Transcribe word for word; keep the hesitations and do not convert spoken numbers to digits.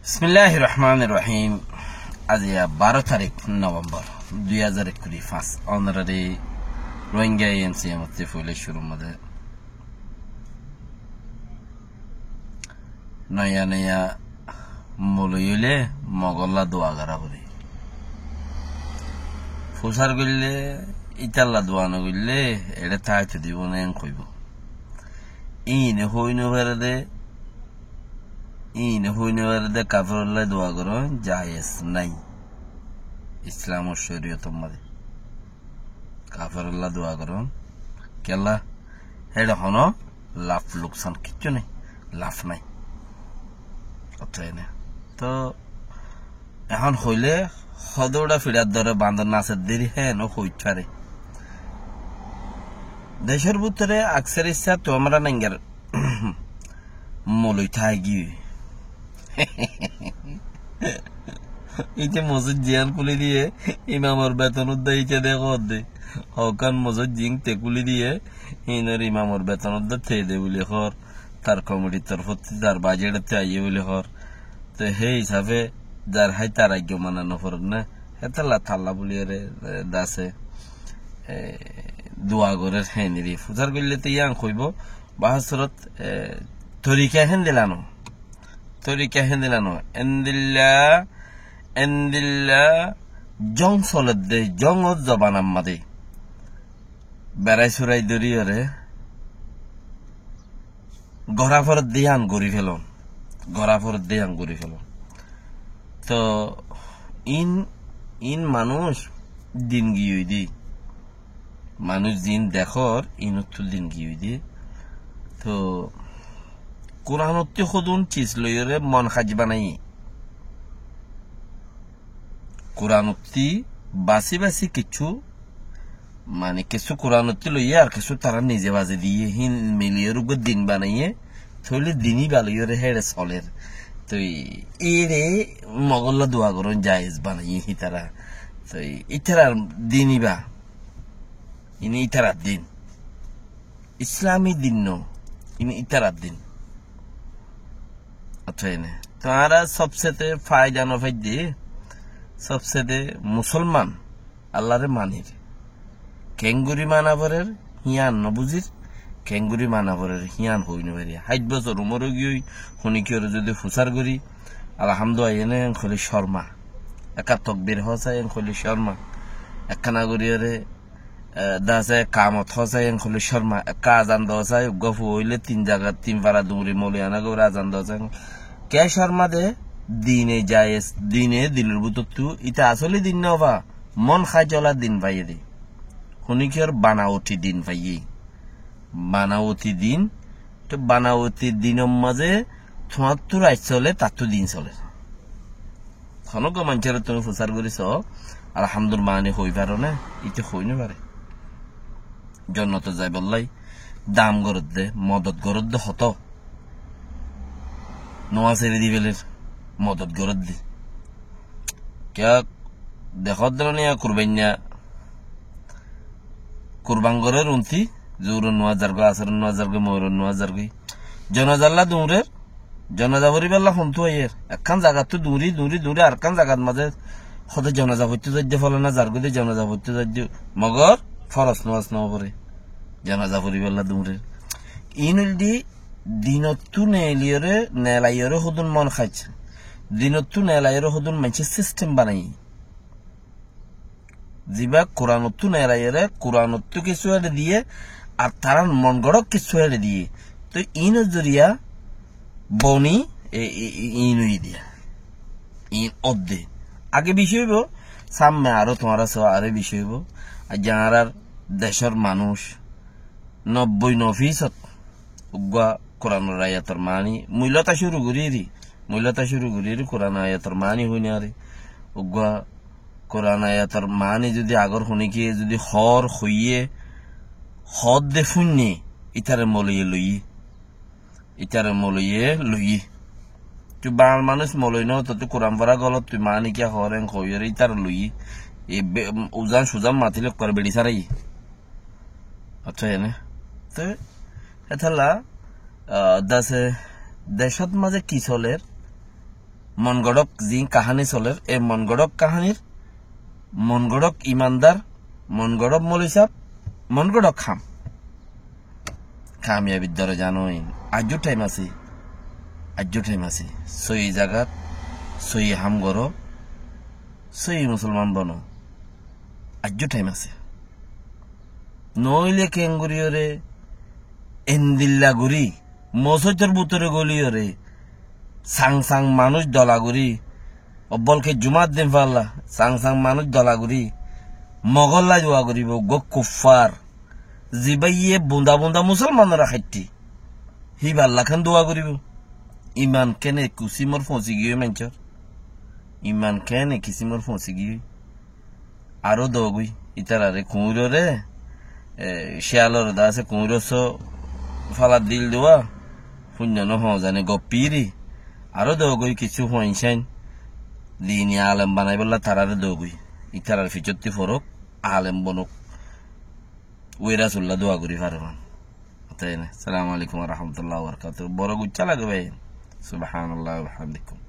Bismilláhir Rohmánir Rohím. Aijja baró tarík Novembor, dui házar ekkuri fañs. Ónorari Rohingya A N C M ottú foila cúrur mazé noya noya moloi óile Mogolla dua gorá foré. Fusár goillé, ítalla dua no goillé, eçé táito dibo né, en hoibo. Íine hoi no fare dé, íine hoi no fare dé, kaferolla dua gorón jaiz nái Islamor córiyotor mazé. Kaferolla dua gorón, kiyólla, héçe honó laf luksan kiccú nái, laf nái. Ótoi né? Toh ehón hoilé hodó uçá fiçar dóre bandor nasor deri héen ó hoit fare. Decór bútore aksar issá tuáñra naingar moloi táigiyoi. Íte mosóit ziyán kúli diyé, imamor beton uddá íte de hoódde. Hokkán mosóit ziyán te kúli diyé, híinor imamor beton uddá te de buli hoór. Tar komitir torfóttu, tar bajeṭottú aiyé buli hoór. Te hé hísafe zar hái tar aigga mana noforer né. Hétolla talla buli ore, e, dase, e, dua gorer héniri. Fusár goillé te yían hoibo, bahássorot, e, torika héndilla no. Torika héndilla no. Endilla, endilla jóng soledde, jóngor zoban ammade. Berai surai dóri ore gorá foredde yían gorí felon. Gorá foredde yían gorí felon. Toh ín, ín manúic din giyói dé. Manúic zin dekór, inottú din giyói dé. Toh Kuranottú hodún cis loiyóre mon haj banaiyé. Kuranottú basi basi kessú, mane kessú Kuranottú loiyé ar kessú tará nize bazi diyé, híin miliyóre uggúa din banaiyé, tóile din íba loiyóre héçe soler. Toi íre Mogolla dua gorón jaiz banaiyé hítara. Toi ítarar din íba. Ini ítarar din. Islami din no, ini ítarar din. Ótoi né? Toi añára sobsete faida no faidde, sobsete musolman Allaré manir. Keéngorí mana forer, hían no buzir, keéngorí mana forer, hían hoi no fari. Háit bosór umor ói giyói, honikiyóre zodi fusár gorí, Alhamdu aiyé né, en hoilé córma. Ekká tokbir hoó sai, en hoilé córma. Ekkána goríyore, e, dase kamot hoó sai, en hoilé córma. Ekká azan doó sai, uggúa fua óile tin zagat, tin fara duñri mouloiyana gorí azan doó sai. Kiyá córma de? Dine jaiz, dine dilor bútottu, íte asóli din no fa, mon háijola din faiyé de. Honikiyór banawoti din faiyé. Banawoti din, to banawoti dinor mazé tuáñttú rait sole, tattú din sole. Honó uggúa maincóre tuñí fusár gorí soó, Alhamdur maáni hoi faro né, íte hoi no fare. Jonnotot zaibollá dam gorédde, modot gorédde hotó. Nuáz eri di feler, modot gorédde. Kiyá dekódde né, kurbainna, kurban gorér untí, zuhuror nuáz zargói, asóror nuáz zargói, mogoribor nuáz zargói. Jonazallá duñrer, jonaza foribálla hontú aiyér. Ekkán zagattú duñri, duñri, duñri, arekkán zagat mazé hode jonaza foittó zaidde, folana zargói de jonaza foittó zaidde. Mogor foros nuáz no fore. Jonaza foribálla duñrer. Iín óilde dinottú neeliyóre, neelaiyóre hodún mon háic. Dinottú neelaiyóre hodún maincé sistem banaiyé. Zibá Kuranottú neelaiyóre, Kuranottú kissú eçe diyé, ar tarár mon goçók kissú eçe diyé. Toi iínor zoriya boni, e, e, e, iín óiye diya. Iín ódde. Age bicí óibo, sámme aró tuáñra soó aró bicí óibo. Aijja añárar decór manúic nobboi no fisót uggúa Kuranor ayator maáni, muilóta cúru goríri, muilóta cúru goríri Kuranor ayator maáni hoi no fare. Uggúa Kuranor ayator maáni zudi agor honíkiye zudi hoór hoiyé, hoódde fúinne, ítare moloiye loiyé. Ítare moloiye loiyé. Tui bañal manúic moloi no, tottú Kuran fora golot, tui maáni kiyá hoór en hoiyóre ítare loiyé. E be-, uzan suzan matil ekkore beçi sáraiyé. Accá, ene. Te, hétolla, ah, dase, decót mazé ki soler, Mon goçók ziín kaháni solér, e mon goçók kaháni, mon goçók imandar, mon goçók moulovi sáb, mon goçók ham. Kamiyabir doroja noóin. Aijjó thaim asé. Aijjó thaim asé. Sóiyi zagat, sóiyi ham goró, sóiyi musolman bono. Aijjó thaim asé. Noóile keéngoríyoré endilla gorí mosóitor bútore góliyoré sang sang manúic dola gorí, óbbolke jumár din falla sang sang manúic dola gorí Mogólla dua goríbou, uggúa kuffar. Zibáye bunda bunda musolmanoré háitte, híballakán dua goríbou. Iman keén e kisímor foóñsi giyói maincór? Iman keén e kisímor foóñsi giyói? Aró dogói, ítararé kuñiroré, e, cíyaloré de asé kuñiror só fálat dil dua, fúinno nohoó zane goppíri. Aró dogói kissú fuaincáin dini alem banaibólla taráre dogói. Ítarar ficottí forók, alem bonók. Uirasulla dua gorí faribán. Assalamu alaikum wa rahmatullahi wa barakatuhu. Boro guccá lage bái. Subhanallah wa bihamdikum.